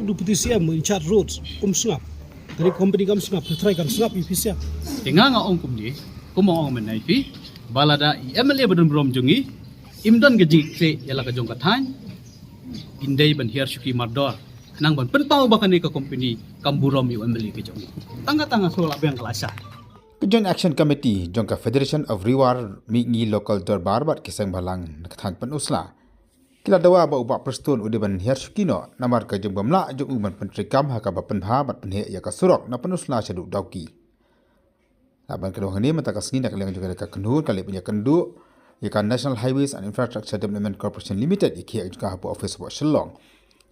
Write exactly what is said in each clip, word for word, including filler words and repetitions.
Deputy C M in charge roads, um sngap. Kane ka company kam sngap, ka trai kan sngap ïa phi siang. Te nga nga ong kumne, kum ong mynne ïa phi, ba lada i M L A ba don burom jong ngi, im don ka jingkit ïa la ka jong ka thaiñ, in dei ban hiar shuki mardor. Khnang ban pynpaw ba kane ka company kam burom ïa u M L A ka jong ngi. Tang kata nga shu lah biang ka lashai. Ka Joint Action Committee jong ka Federation of Ri War Mihngi Local Dorbar bad ki seng bhalang na ka thaiñ Pynursla ki la dawa ba u Bah Prestone u dei ban hiar shuki noh namar ka jingbym lah jong u ban pyntreikam ha kaba pynbha bad pynheh ïa ka surok na Pynursla shaduh Dawki. La ban kdew hangne mynta ka sngi na ka liang jong ka kynhun ka leh ban ïakynduh ïa ka National Highways and Infrastructure Development Corporation Limited ïa ka jong ka hapoh office hapoh Shillong.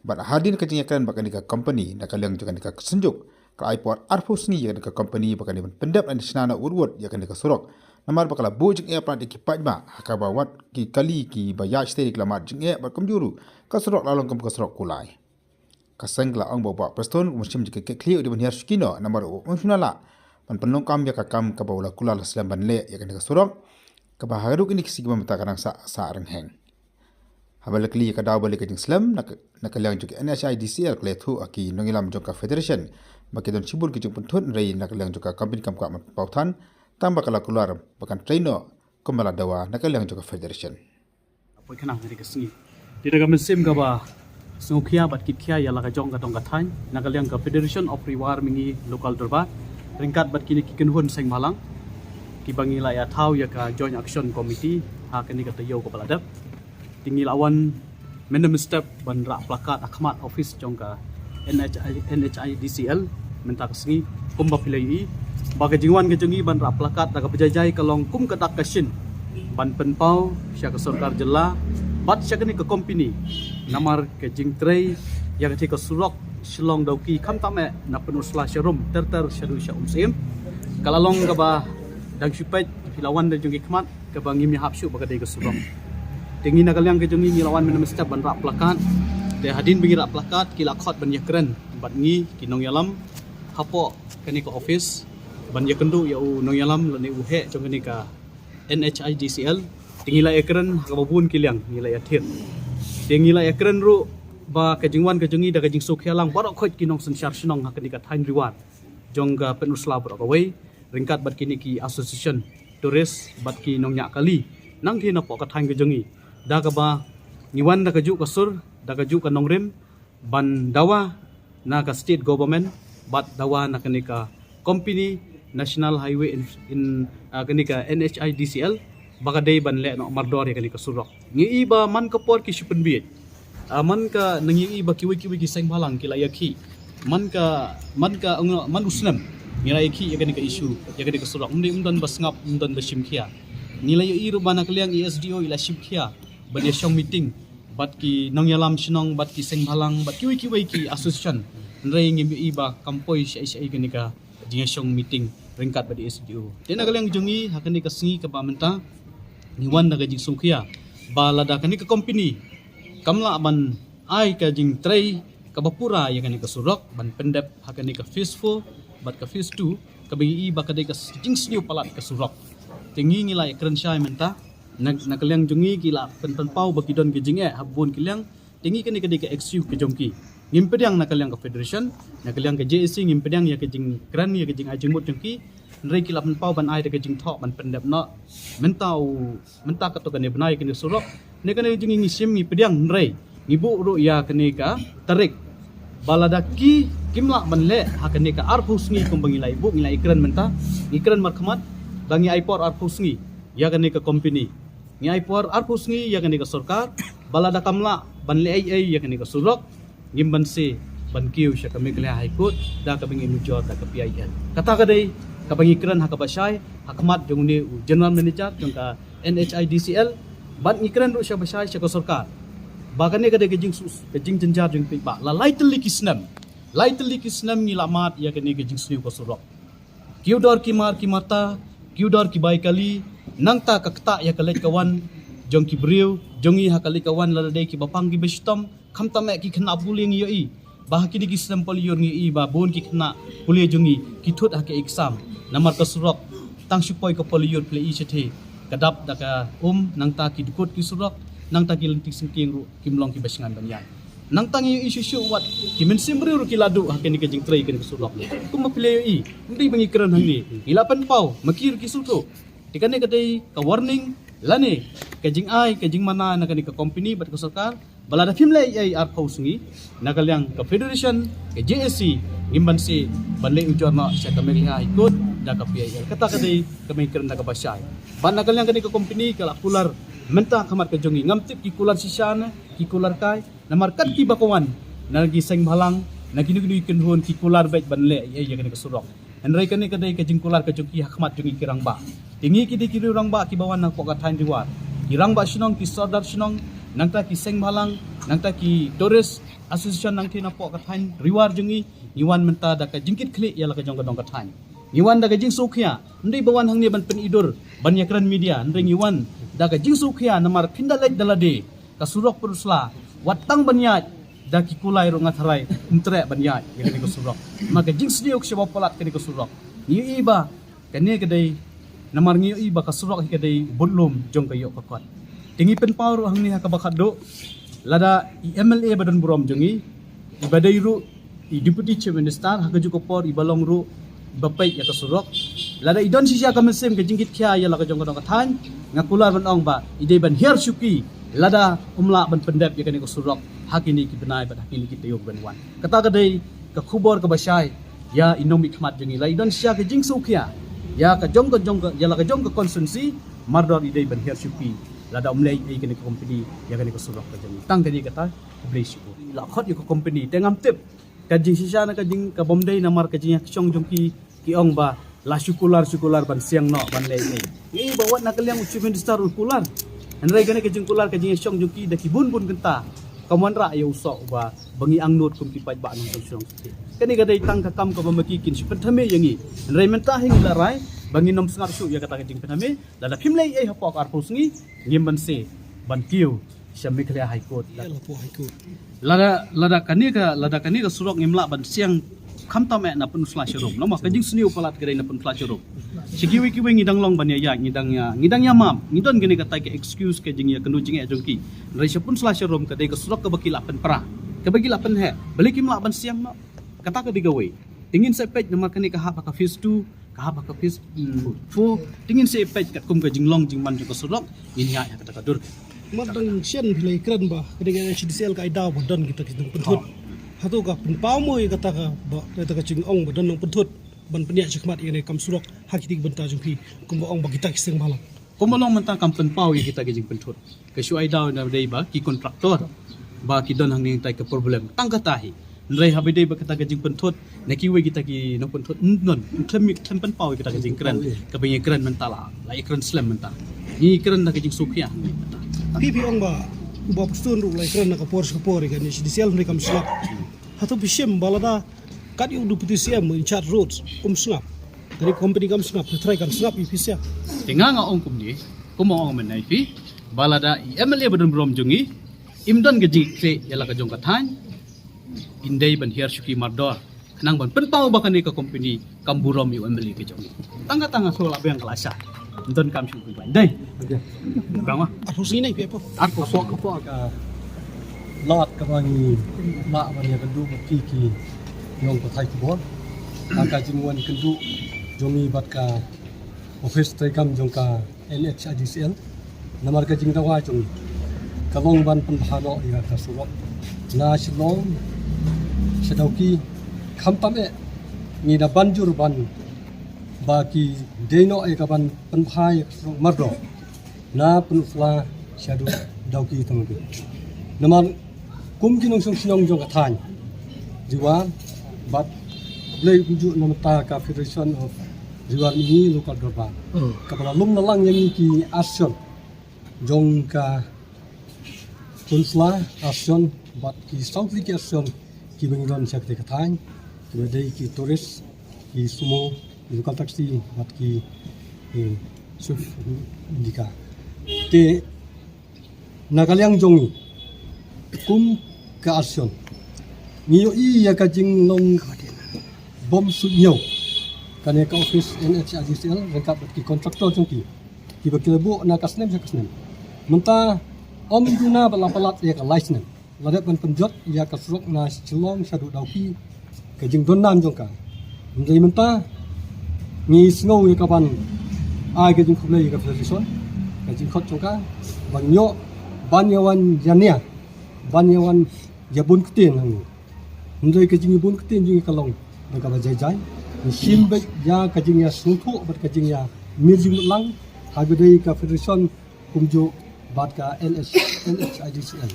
Bad hadien ka jingïakren bad kane ka company na ka liang jong kane ka synjuk, ka ai por arphew sngi ïa kane ka company ba kane ban pyndep lane shna noh wut wut ïa kane ka surok. Namar ba ka la buh jingeh palat ïa ki paidbah ha kaba wat ki kali kiba ïaid shatei ki la mad jingeh bad kumjuh ruh ka surok la long kum ka surok kulai. Ka seng ka la ong ba u Bah Prestone u mynsiem jingkitkhlieh u dei ban hiar shuki noh namar u ym shym la lah ban pynlong kam ïa ka kam kaba u la kular la slem ban leh ïa kane ka surok, kaba haduh kine ki sngi kiba mynta ka dang sah sah ryngheng. Haba la kylli ïa ka daw ba leh ka jingslem na ka, na ka liang jong ka N H I D C L ka la ïathuh ha ki nongïalam jong ka Federation ba ki don shibun ki jingpynthut, hynrei na ka liang jong ka company kam kwah ban pynpaw than, tang ba ka la kular ba kan trei noh kumba la dawa na ka liang jong ka Federation. Poi khnang ha kane ka sngi. Te da ka mynsiem kaba sngewkhia bad kitkhia ïa la ka jong ka dong ka thaiñ na ka liang ka Federation of Ri War Mihngi Local Dorbar ryngkat bad kine ki kynhun seng bhalang kiba ngi la ïa thaw ïa ka Joint Action Committee ha kane ka taïew kaba la dep. Te ngi la wan mynne mynstep ban rah plakat ha khmat office jong ka N H I, N H I D C L mynta ka sngi, kumba phi la ïohi ba ka jingwan ka jong ngi ban rah plakat da kaba jai jai ka long kum ka dak ka shin ban pynpaw sha ka sorkar jylla bad sha kane ka company namar ka jingtrei ïa katei ka surok Shillong Dawki khamtam eh na Pynursla Sharum ter ter shaduh sha Umsyiem. Ka la long kaba dang shu peit phi la wan da jong ki khmat kaba ngim ïahap shuh ba ka dei ka surok. Te ngi na ka liang ka jong ngi ngi la wan mynne mynstep ban rah plakat. Te hadien ba ngi rah plakat ki la khot ban ïakren bad ngi ki nongïalam hapoh kane ka office ban ïakynduh ïa u nongïalam lane u heh jong kane ka N H I D C L. Te ngi la ïakren ha kaba bun ki liang, ngi la ïathir. Te ngi la ïakren ruh ba ka jingwan ka jong ngi da ka jingsngewkhia lang baroh khoit ki nongsynshar shnong ha kane ka thaiñ Ri War jong ka Pynursla baroh kawei ryngkat bad kine ki association tourist bad ki nongñiah kali nangta napoh ka thaiñ ka jong ngi. Da kaba ngi wan da kajuh ka sur, da kajuh ka nongrim ban dawa na ka state government bad dawa na kane ka company National Highway in, in, ah, kane ka N H I D C L ba ka dei ban leh noh mardor ïa kane ka surok. Ngi i ba man ka por ki shu pynbiej. Ah, man ka nang ïohi ba kiwei kiwei ki seng bhalang ki la ïakhih. Man ka, man ka, man u snem ngi la ïakhih ïa kane ka issue, ïa kane ka surok. Ym dei, ym don ba sngap, ym don ba shim khia. Ngi la ïohi ruh ba na ka liang i S D O i la shim khia ban ïashong meeting bad ki nongïalam shnong, bad ki seng bhalang, bad kiwei kiwei ki association. Hynrei ngim ïohi ba kam poi shaei shaei kane ka jingïashong meeting ryngkat bad i S D O. Te na ka liang jong ngi ha kane ka sngi kaba mynta ngi wan da ka jingsngewkhia ba lada kane ka company kam lah ban ai ka jingtrei kaba pura ïa kane ka surok ban pyndep ha kane ka phase four bad ka phase two kaba ngi i ba ka dei ka jingsniew palat ka surok. Te ngi ngi la ïakren shai mynta na, na ka liang jong ngi ki la pynpaw ba ki don ka jingeh ha bun ki liang. Te ngi kane ka dei ka excuse ka jong ki. Ngim pdiang na ka liang ka federation, na ka liang ka J A C ngim pdiang ïa ka jingkren, ïa ka jingai jingmut jong ki. Hynrei ki la pynpaw ban ai da ka jingthoh ban pyndep noh. Mynta u, mynta kato kane bnai kane surok. Ne kane jong ngi ngi shim ngi pdiang hynrei ngi buh ruh ïa kane ka tarik ba lada ki kim lah ban leh ha kane ka arphew sngi kumba ngi la ïa buh, ngi la ïa kren mynta, ngi kren markhmat ba ngi ai por arphew sngi ïa kane ka company. Ngi ai por arphew sngi ïa kane ka sorkar ba lada kam lah ban leh ei ei ïa kane ka surok, ngim banse ban kiew sha ka Meghalaya High Court da kaba ngi mujor da ka P I L. Kata ka dei kaba ngi kren ha kaba shai ha khmat jong une u general manager jong ka N H I D C L bad ngi kren ruh sha ba shai sha ka sorkar ba kane ka dei ka jingsus, ka jingjynjar jong phi ba la lai tylli ki snem, lai tylli ki snem ngi la mad ïa kane ka jingsniew ka surok. Kiew dor ki mar ki marta, kiew dor ki bai kali, nangta ka ktah ïa ka leit ka wan jong ki briew jong ngi ha ka leit ka wan, lada dei kiba pang kiba shitom, khamtam eh ki khynnah pule ngi ïohi ba ha kine ki snem paliur ngi ïohi ba bun ki khynnah pule jong ngi ki thut ha ka exam namar ka surok. Tang shu poi ka paliur phi la i shatei ka dap da ka um, nangta ki dkut ki surok, nangta ki lynti syngkien ruh kim long kiba shngain ban ïaid. Nangta ngi ïohi shuh shuh wat ki mynsiem briew ruh ki la duh ha kane ka jingtrei kane ka surok. Kumba phi la ïohi, ym dei ba ngi kren hangne, ngi la pynpaw, ma ki ruh ki sngewthuh. Te kane ka dei ka warning lane ka jingai, ka jingmana na kane ka company bad ka sorkar, ba lada phim leh ei ei arphew sngi, na ka liang ka federation, ka J A C, ngim banse ban leh ujor noh sha ka Meghalaya High Court da ka P I L. Kata ka dei ka mei kren da kaba shai. Bad na ka liang kane ka company ka la kular mynta ha khmat ka jong ngi, ngam tip ki kular shisha ne ki kular kai. Namar kat kiba ka wan na ki seng bhalang, na kino kino ki kynhun, ki kular beit ban leh ei ei ïa kane ka surok. Hynrei kane ka dei ka jingkular ka jong ki ha khmat jong ngi ki rangbah. Te ngi ki dei ki riew rangbah kiba wan napoh ka thaiñ Ri War, ki rangbah shnong, ki sordar shnong, nangta ki seng bhalang, nangta ki tourist association nangta napoh ka thaiñ Ri War jong ngi. Ngi wan mynta da ka jingkitkhlieh ïa la ka jong ka dong ka thaiñ. Ngi wan da ka jingsngewkhia, ym dei ba wan hangne ban pynidur, ban ïakren media, hynrei ngi wan da ka jingsngewkhia namar phin da leit da lade ka surok Pynursla, wat tang ban ïaid da ki kulai ruh nga tharai ym treh ban ïaid ïa kane ka surok. Ma ka jingsniew ka shaba palat kane ka surok. Ngi ïohi ba kane ka dei, namar ngi ïohi ba ka surok hi ka dei budlum jong ka ïoh ka kot. Te ngi pynpaw ruh hangne ha kaba khatduh, lada i M L A ba don burom jong ngi, i ba dei ruh i Deputy Chief Minister, ha kajuh ka por i ba long ruh ba peit ïa ka surok. Lada i don shisha ka mynsiem ka jingkitkhia ïa la ka jong ka dong ka thaiñ, nga kular ban ong ba i dei ban hiar shuki lada um lah ban pyndep ïa kane ka surok ha kine ki bnai bad ha kine ki taïew ban wan. Kata ka dei ka khubor kaba shai ïa i nongmihkhmat jong ngi. Lada i don shisha ka jingsngewkhia ïa ka jong ka jong ka, ïa la ka jong ka constituency, mardor i dei ban hiar shuki lada um leh ei ei kane ka company ïa kane ka surok ka jong ngi. Tang kane kata, khublei shibun. La khot ïa ka company te ngam tip ka jingshisha na ka jing, ka bym dei namar ka jingïashong jong ki, ki ong ba la shu kular, shu kular ban siang noh ban leh ei ei. Ngi ba wat na ka liang u Chief Minister u kular. Hynrei kane ka jingkular ka jingïashong jong ki da ki bun bun kynta, ka wanrah ïa u soh ba, ba ngi angnud kum ki paidbah nongshong shnong. Kane ka dei tang ka kam kaba ma ki kin shu pynthame ïa ngi. Hynrei mynta hi ngi la rai ba ngin ym sngap shuh ïa kata ka jingpynthame. Lada phim leh ei ei hapoh ka arphew sngi, ngim banse ban kiew sha Meghalaya High Court. Ïa, hapoh High Court. Lada, lada kane ka, lada kane ka surok ngim lah ban siang khamtam eh na Pynursla sha Rum. Namar ka jingsniew palat ka dei na Pynursla sha Rum. Sha kiwei kiwei ngi dang long ban ïa ïa, ngi dang ïa, ngi dang ïa map. Ngi don kane kata ka excuse ka jingïakynduh jingeh jong ki. Hynrei sha Pynursla sha Rum ka dei ka surok kaba ki lah pynpra, kaba ki lah pynheh. Balei kim lah ban siang noh? Kata ka dei kawei. Te ngin sa peit namar kane ka hap ha ka phase two, ka hap ha ka phase, hmm, four. Te ngin sa peit katkum ka jinglong jingman jong ka surok, ngin ïaid ha kata ka dur. Mar dang shen phi la ïakren ba ka dei ka H D C L ka ai daw ba don kita ki nongpynthut. Hato ka pynpaw mo ïa kata ka, ba kata ka jingong ba don nongpynthut ban pynïaid shakhmat ïa kane ka kam surok ha kita ki bynta jong phi, kumba ong ba kita ki seng bhalang? Kumba long mynta kam pynpaw ïa kita ki jingpynthut. Ka shu ai daw na dei ba ki kontraktor ba ki don hangne, tai ka problem tang kata hi. Hynrei haba dei ba kata ka jingpynthut na kiwei kita ki nongpynthut, ym don, ym khlem, ym khlem pynpaw ïa kita ki jingkren kaba ngi kren mynta. La, la ïakren slem mynta. Ngi kren da ka jingsngewkhia mynta. Phi, phi ong ba u Bah Prestone ruh la ïakren na ka por sha ka por ïa kane H D C L, hynrei kam sngap. Hato phi shem ba lada kat ïa u Deputy C M in charge roads um sngap, kane company kam sngap, te trai kan sngap ïa phi sha? Te nga nga ong kumne, kumba ong mynne ïa phi, ba lada i M L A ba don burom jong ngi im don ka jingkitkhlieh ïa la ka jong ka thaiñ, in dei ban hiar shuki mardor khnang ban pynpaw ba kane ka company kam burom ïa u M L A ka jong ngi. Tang kata nga shu la biang ka la shah. Ym don kam shu pynpaw. Dei. Okey. Biang ma. Arphew sngi ne phi, arphew? Arphew. Hapoh, hapoh ka lad kaba ngi lah ban ïakynduh bad ki, ki nongpathai khubor ha ka jingwan kynduh jong ngi bad ka office treikam jong ka N H I D C L. Namar ka jingdawa jong ngi ka long ban pynbha noh ïa ka surok na Shillong sha Dawki, khamtam eh ngi da ban jur ban ba ki dei noh ïa ka ban pynbha ïa ka surok mardor na Pynursla shaduh Dawki tang. Namar kum ki nongshong shnong jong ka thaiñ Ri War bad Blei kumjuh na mynta ka Federation of Ri War Mihngi Local Dorbar, hmm, kaba la lum na lang ïa ngi ki arshon jong ka Pynursla arshon bad ki saw tylli ki arshon kiba ngi don sha katei ka thaiñ, kiba dei ki tourist, ki sumo, ki local taxi bad ki, eh, Swift Indica. Te na ka liang jong ngi kum ka arshon ngi ïohi ïa ka jinglong bym suidñiew kane ka office N H I D C L ryngkat bad ki kontraktor jong ki, kiba ki la buh na ka snem sha ka snem. Mynta ym duna ba la palat ïa ka lai snem. la dep ban pynjot ïa ka surok na Shillong shaduh Dawki, ka jingdon nam jong ka. Hynrei mynta ngi sngew ïa ka ban ai ka jingkhublei ïa ka Federation, ka jingkhot jong ka ban ïoh ban ïa wan ïa nia, ban ïa wan ïa bun ktien hangne. Hynrei ka jingïa bun ktien jong ngi ka long da kaba jai jai. Ngi shim beit ïa ka jingïa sngewthuh bad ka jingïa mir jingmut lang ha ka dei ka Federation kumjuh bad ka N H, N H I D C L.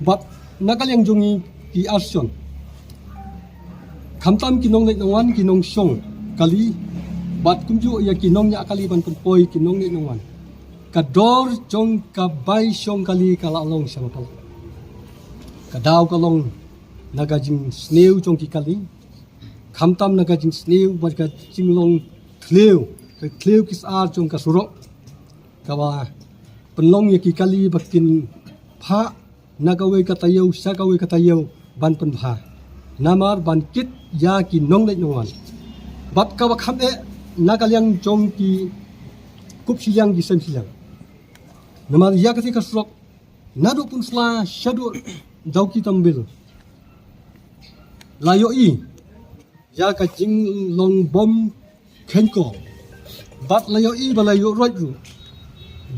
Bad na ka liang jong ngi ki association, khamtam ki nongleit nongwan, ki nongshong kali, bad kumjuh ïa ki nongñiah kali ban pynpoi ki nongleit nongwan, ka dor jong ka bai shong kali ka la long sha ba palat. Ka daw ka long na ka jingsniew jong ki kali, khamtam na ka jingsniew bad ka jinglong thliew, ka thliew ki sar jong ka surok, kaba pynlong ïa ki kali ba kin phah na kawei ka taïew sha kawei ka taïew ban pynbha, namar ban kit ïa ki nongleit nongwan. Bad kaba kham eh na ka liang jong ki kup shiliang ki sem shiliang, namar ïa kata ka surok naduh Pynursla shaduh Dawki Tambil, la ïohi ïa ka jinglong bom kheiñ ko. Bad la ïohi ba la ïoh roit ruh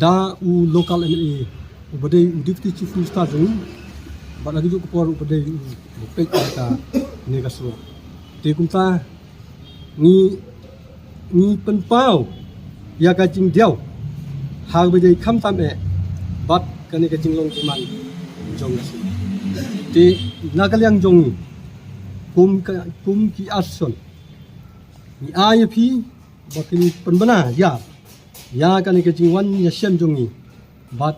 da u local M L A uba dei u Deputy Chief Minister jong ngi, bad ha kajuh ka por uba dei u peit ïa kane ka surok. Te kumta ngi, ngi pynpaw ïa ka jingdiaw ha kaba dei khamtam eh bad kane ka jinglong jingman jong ka surok. Te na ka liang jong ngi kum ka, kum ki association, ngi ai ïa phi ba kin pynbna ïa, ïa kane ka jingwan ïashem jong ngi bad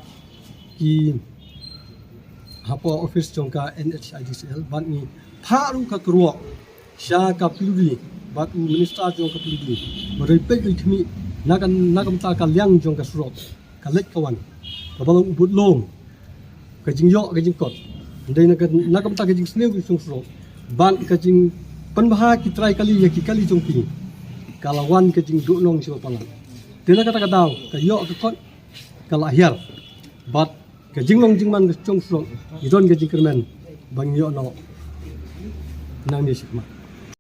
ki hapoh office jong ka N H I D C L, bad ngi phah ruh ka kyrwoh sha ka P W D bad u minister jong ka P W D ba dei peit dei khmih na ka, na ka bynta ka liang jong ka surok, ka leit ka wan, kaba long u budlong, ka jingïoh ka jingkot. Hynrei na ka, na ka bynta ka jingsniew ka jingsurok bad ka jingpynbha ki trai kali ïa ki kali jong ki, ka la wan ka jingduhnong sha ba palat. Te na kata ka daw ka ïoh ka kot ka la hiar. Bad ka jinglong jingman ka jong surok, ngi don ka jingkyrmen ba ngi ïoh noh nangne shakhmat.